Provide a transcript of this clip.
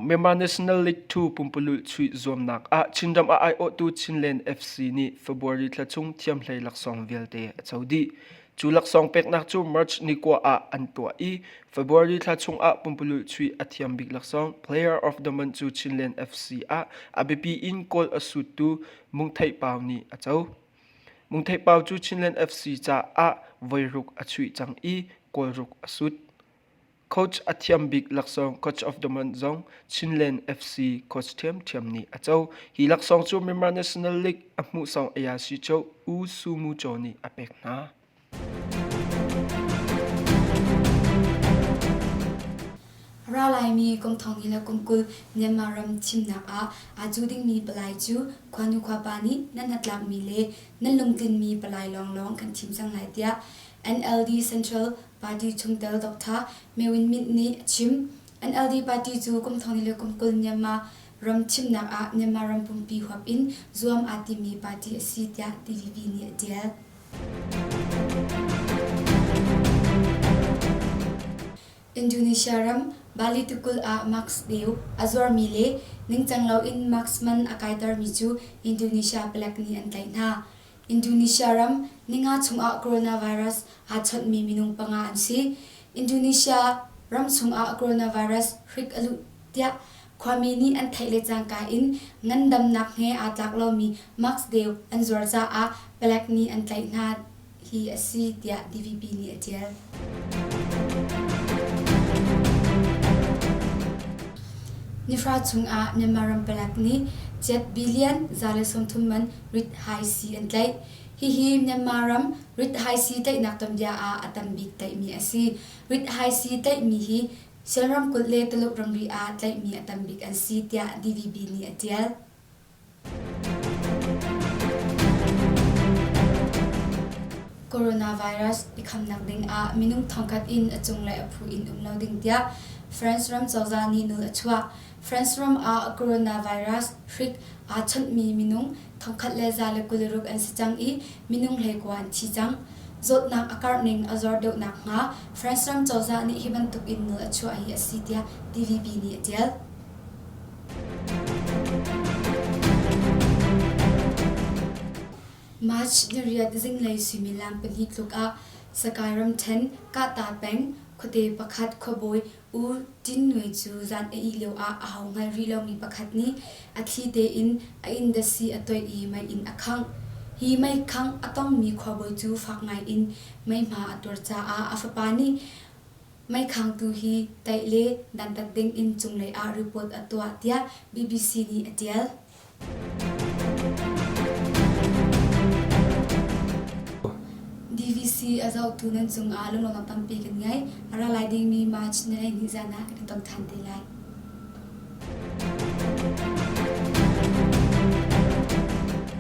Myanmar National League 2 pumpululh chuih zuamnak ah Chinram a aiawhtu Chinland FC nih February thla chung thiamhlei laksawng vialte a co dih. Cu laksawng peknak cu March ni kua ah an tuah i February thla chungah pumpululh chuih a thiam bik laksawng Player of the Month cu Chinland FC ah a biapi in goal a suttu Mung Theih Pau nih a co. Mung Theih Pau cu Chinland FC caah voiruk a chuih cang i goal ruk a sut. Coach a thiam bik laksawng Coach of the Month zong Chinland FC coach ṭhiamṭhiam nih a co. Hi laksawng cu Myanmar National League a hmuhsawng Ayasi Cho U Su Mu Cho nih a pek hna. Ra laimi kum thong le kum 20 Myanmar ram thimnak ah aa cu dingmi palai cu khuanu khuapa nih nan hnatlakmi le nan lungtlinmi palai lawnglawng kan thim cang lai tiah NLD Central Party chungtel Dr. Me Win Myint nih a chim. NLD party cu kum thong le kum 20 Myanmar ram thimnak ah Myanmar ram pumpi huap in zuam aa timmi party a si tiah TVP nih a ṭial. Indonesia ram Bali tikulh ah mask deu a zuarmi le ningcang loin mask man a kaitermi cu Indonesia palek nih an tlaih hna. Indonesia ram ninga chungah coronavirus aa chawnhmi minung panga an si. Indonesia ram chungah coronavirus hrik a luh tiah khuami nih an theih le cangka in ngandamnak he aa tlak lomi mask deu an zuar caah palek nih an tlaih hna hi a si tiah DVB nih a ṭial. Nihra chungah Myanmar ram palek nih kyat billion 130 man rithaisii an tlaih. Hihi Myanmar ram rithaisii tlaihnak tuanbia ah a tam bik tlaihmi a si. Rithaisii tlaihmi hi Shan ramkulh le Tuluk ramri ah tlaihmi a tam bik an si tiah DVB nih a ṭial. Coronavirus i khamnak ding ah minung thongkhat in a cunglei a phu in um lo ding tiah France ram cozah nih nawl a chuah. France ram ah coronavirus hrik aa chawnhmi minung 1,126 an si cang i minung 19 an thi cang. Zawtnak a karh ning a zor deuh nakhnga France ram cozah nih hi bantuk in nawl a chuah hi a si tiah TVB nih a ṭial. March niriat zinglei suimilam pahnih tluk ah Sakai ramṭhen Kahta peng khuate pakhat khuabawi U Tin Nwe cu zan a ih lioah aho hngalh rih lomi pakhat nih a thli tein a inn dasi a toih i meiinn a khangh. Hi meikhangh a tongmi khuabawi cu fak ngaiin meihma a tuar caah a fapa nih meikhangtu hi tlaih le dantat dingin cunglei ah report a tuah tiah BBC nih a ṭial. DVC a zohtu nan cungah lunglawmhnak tampi kan ngei. A ra lai dingmi March ni 12 zan ah kan i tong ṭhan te lai.